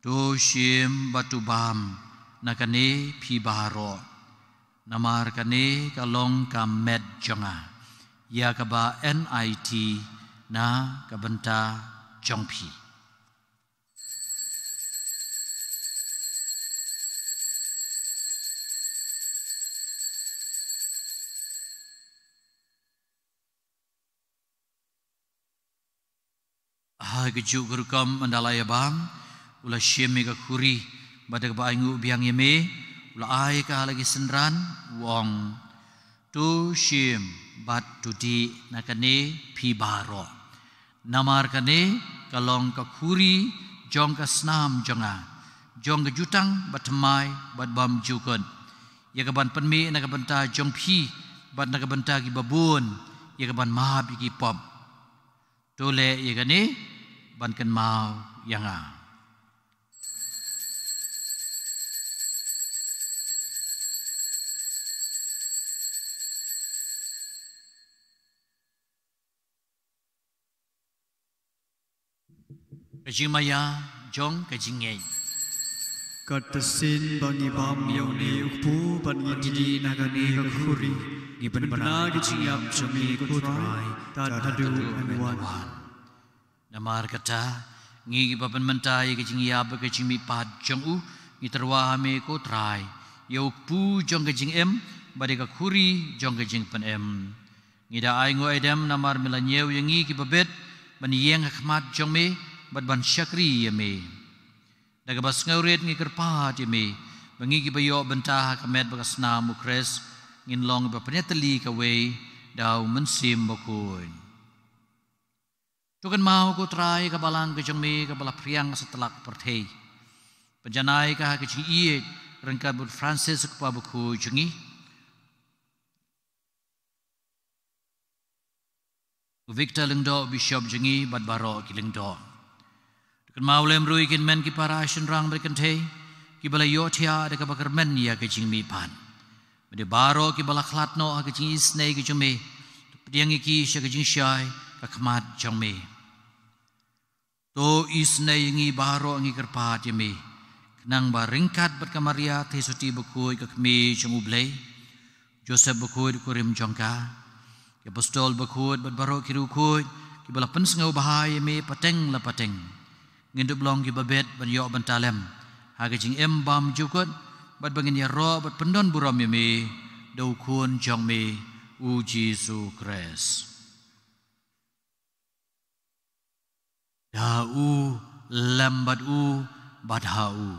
To shim bad to bam na kane phi baroh. Namar kane ka long ka met jong nga, ïa kaba yn aiti na ka bynta jong phi. Ha kajuh ka rukom ynda la ïa bam, u la shim ïa ka khuri, bad da kaba ainguh biang ïa me, u la ai ka ha la ki synran, u ong. To shim bad to dih na kane phi baroh. Namar kane ka long ka khuri jong ka snam jong nga, jong ka jutang bathymmai bad bymjukut, ïa kaban pynmih na ka bynta jong phi bad na ka bynta kiba bun, ïa kaban map ïa ki pop. To leh ïa kane ban kynmaw ïa nga. Ka jingmaïa jong ka jingngeit. Katba shisien ba ngi bam ïa une u kpu bad ngi dih na kane ka khuri, ngi pynbna ka jingïap jong me ko Trai, tad haduh ba men wan. Namar kata, ngi kiba pynmynta ïa ka jingïap bad ka jingmihpat jong u, ngi tyrwa ha me ko Trai, ïa u kpu jong ka jingim, bad ïa ka khuri jong ka jingpynim. Ngi da ainguh aidem namar me la ñiew ïa ngi kiba bit, ban ïeng ha khmat jong me, bad ban shakri ïa me. Da kaba sngewrit ngi kyrpad ïa me, ba ngi kiba ïoh bynta ha ka met bad ka snam u Khrist, ngin long ba pynïatylli kawei da u Mynsiem Bakhuid. To kynmaw ko Trai ka balang ka jong me kaba la phriang satlak pyrthei. Pynjanai ka ha ka jingïeit ryngkat bad u Francis u Kpa Bakhuid jong ngi, u Victor Lyngdoh, Bishop jong ngi, bad baroh ki Lyngdoh. To kynmaw lem ruh ïa ki hynmen ki para shynrang bad kynthei, kiba la ïohthiah da kaba kyrmen ïa ka jingmihpat. Bad ïa baroh kiba la khlad noh ha ka jingisynei ka jong me, to pdiang ïa ki sha ka jingshai ka khmat jong me. To isynei ïa ngi baroh ngi kyrpad ïa me, khnang ba ryngkat bad ka Maria Theisotti Bakhuid ka Kmie jong u Blei, Joseph Bakhuid u kurim jong ka, ki Apostol Bakhuid bad baroh ki riewkhuid, kiba la pynsngewbha ïa me pateng la pateng, ngin dup long kiba bit ban ïoh bynta lem ha ka jingim bymjukut, bad ba ngin ïaroh bad pyndon burom ïa me da u Khun jong me, u Jisu Khrist. Da u, lem bad u, bad ha u,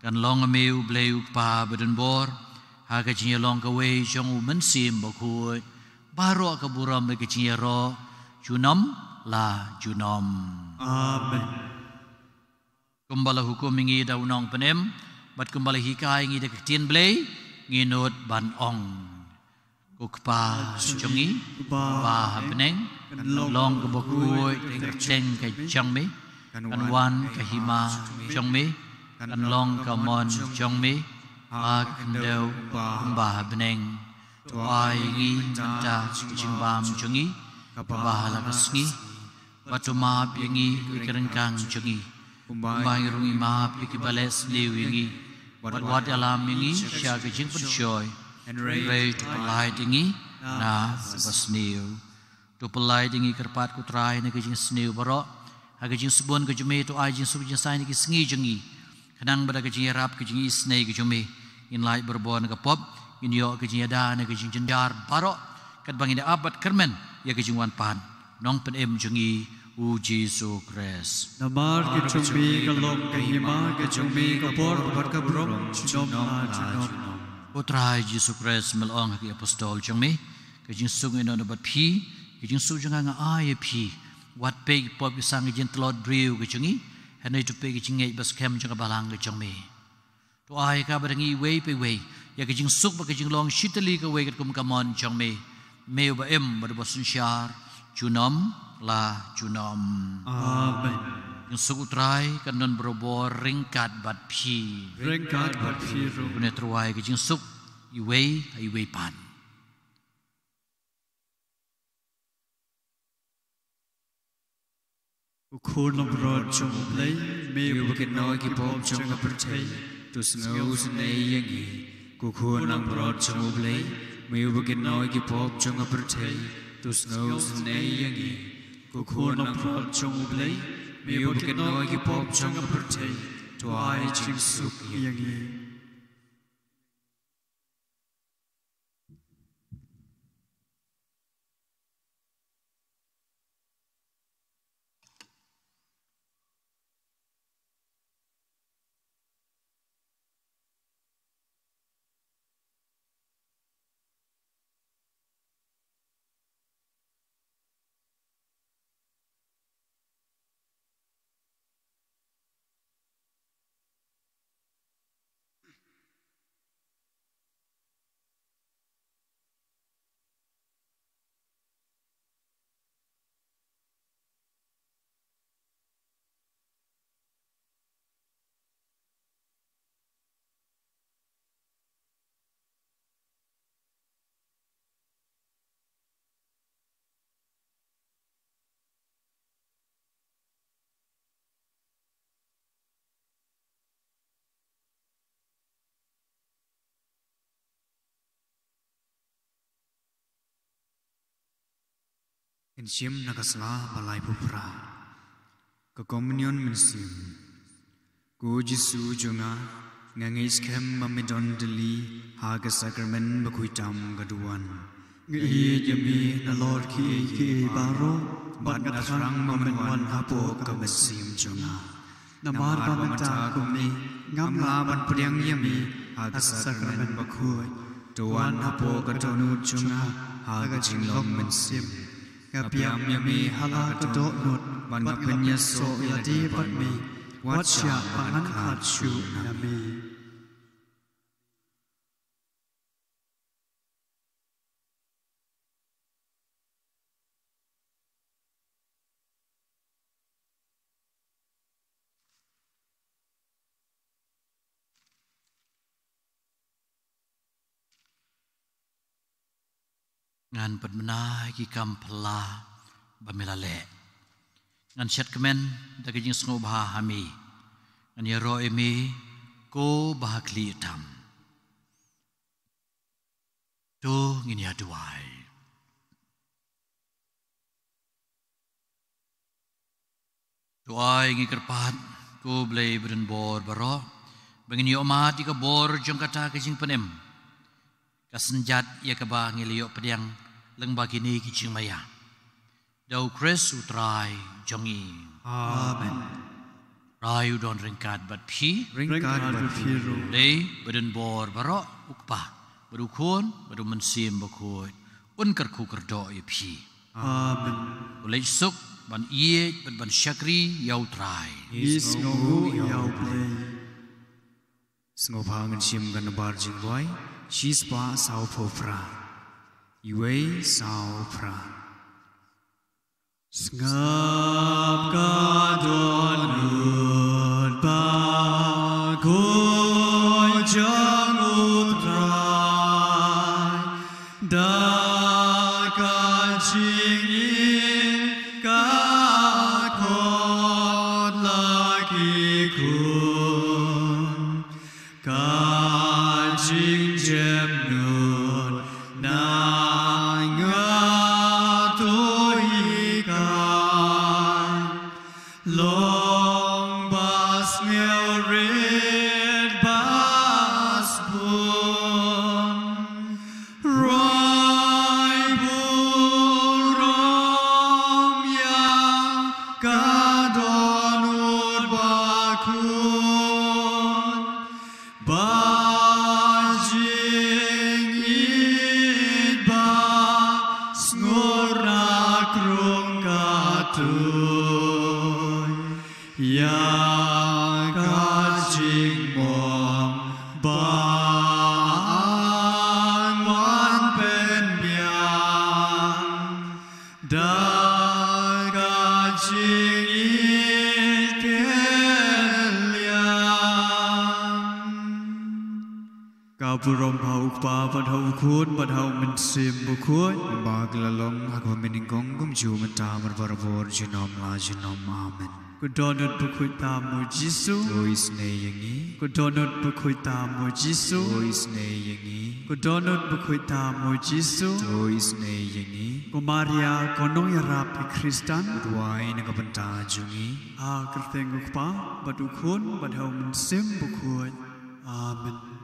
kan long ïa me u Blei u Kpa badonbor, ha ka jingïalong kawei jong u Mynsiem Bakhuid, baroh ka burom bad ka jingïaroh, junom la junom. Amen. Kumba la hukum ïa ngi da u Nongpynim, bad kumba la hikai ïa ngi da ka Ktien Blei, ngin nud ban ong. Ko Kpa jong ngi, uba ha bneng, kan long kaba khuid ïa ka kyrteng ka jong me, kan wan ka hima jong me, kan long ka mon jong me ha ka khyndew kumba ha bneng. To ai ïa ngi mynta ka jingbam jong ngi kaba ha la ka sngi, bad to map ïa ngi ïa ki ryngkang jong ngi, kumba ngi ruh ngi map ïa kiba leh sniew ïa ngi, bad wat ïalam ïa ngi sha ka jingpynshoi, hynrei to pyllait ïa ngi na kaba sniew. To pyllait ïa ngi kyrpad ko Trai na ka jingsniew baroh, ha ka jingsbun ka jong me to ai jingsuk jingsaiñ na ki sngi jong ngi, khnang ba da ka jingïarap ka jingisynei ka jong me, ngin lait barabor na ka pop, ngin ïoh ka jingïada na ka jingjynjar baroh, katba ngin ïa ap bad kyrmen ïa ka jingwan pat u Nongpynim jong ngi u Jisu Khrist. Namar ka jong me ka long ka hima, ka jong me ka bor bad ka burom junom la junom. Ko Trai Jisu Khrist, me la ong ha ki apostol jong me, ka jingsuk ngi ïoh na bad phi, ka jingsuk jong nga nga ai ïa phi. Wat peit ki pop ki sang ki jingtlot briew ka jong ngi, hynrei to peit ki jingngeit ba skhem jong ka balang ka jong me. To ai ïa ka bad ngi iwei pa iwei ïa ka jingsuk bad ka jinglong shitylli kawei katkum ka mon jong me, me uba im bad uba synshar junom la junom. Amen. Jingsuk u Trai kan don barabor ryngkat bad phi. Ryngkat bad phi ruh. Kane to ai ka jingsuk iwei ha iwei pat. Ko Khun langbrot jong U Blei, me uba kynnoh ïa ki pop jong ka pyrthei, to sngewsynei ïa ngi. Ko Khun langbrot jong U Blei, me uba kynnoh ïa ki pop jong ka pyrthei, to sngewsynei ïa ngi. Ko Khun langbrot jong U Blei, me uba kynnoh ïa ki pop jong ka pyrthei, to ai jingsuk ïa ngi. Ngin shim na ka sla ba laiphew phra. Ka Komunion Mynsiem. Ko Jisu jong nga, nga ngeit skhem ba me don tylli ha ka Sakramen bakhuid tam ka duwan. Nga ïeit ïa me nalor kiei kiei baroh, bad nga thrang ba men wan hapoh ka mynsiem jong nga. Namar ba mynta kumne ngam lah ban pdiang ïa me ha ka Sakramen bakhuid. To wan hapoh ka dohnud jong nga ha ka jinglong mynsiem. Nga pdiang ïa me ha la ka dohnud, bad nga pynïasoh ïa lade bad me, wat shah ba ngan khlad shuh na me. Ngan pynbna ki kam phylla ba me la leh. Ngan shet kmen da ka jingsngewbha ha me. Ngan ïaroh ïa me ko ba ha khlieh tam. To ngin ïa duwai. To ai ngi kyrpad, ko Blei badonbor baroh, Ba ngin ïoh mad ïa ka bor jong kata ka jingpynim, ka synjat ïa kaba ngi la ïoh pdiang lyngba kine ki jingmaïa. Da U Khrist U Trai jong ngi. Amen. Trai u don ryngkat bad phi. Ryngkat bad phi ruh. Dei ba don bor baroh, U Kpa, bad U Khun, bad U Mynsiem Bakhuid, un kyrkhu kyrdoh ïa phi. Amen. To leit suk ban ïeit bad ban shakri ïa U Trai. Ngi sngewnguh ïa U Blei. Sngewbha ngin shim ka nambar jingduwai shispah sawphew phra. Iwei saw phra. Sngap ka dohnud bakhuid jong U Trai, da ka jingïeit ka khot la ki khun. Ka jingjemnud na nga to hikai, long ba sngewrit ba sbun. Roi burom ïa ka dohnud bakhuid, ba jingïeit ba sngewrang rung ka tuid. Ïa ka jingmong ba ang wan pynbiang, da ka jingïeit kylliang. Ka burom ha U Kpa bad ha U Khun bad ha U Mynsiem Bakhuid. Ba ka la long ha kaba mynnyngkong kumjuh mynta bad barabor junom la junom. Amen. Ka dohnud bakhuid tam U Jisu. To isynei ïa ngi. Ka dohnud bakhuid tam U Jisu. To isynei ïa ngi. Ka dohnud bakhuid tam U Jisu. To isynei ïa ngi. Ko Maria ko nongïarap ki khristan, duwai na ka bynta jong ngi. Ha ka kyrteng U Kpa bad U Khun bad ha U Mynsiem Bakhuid. Amen.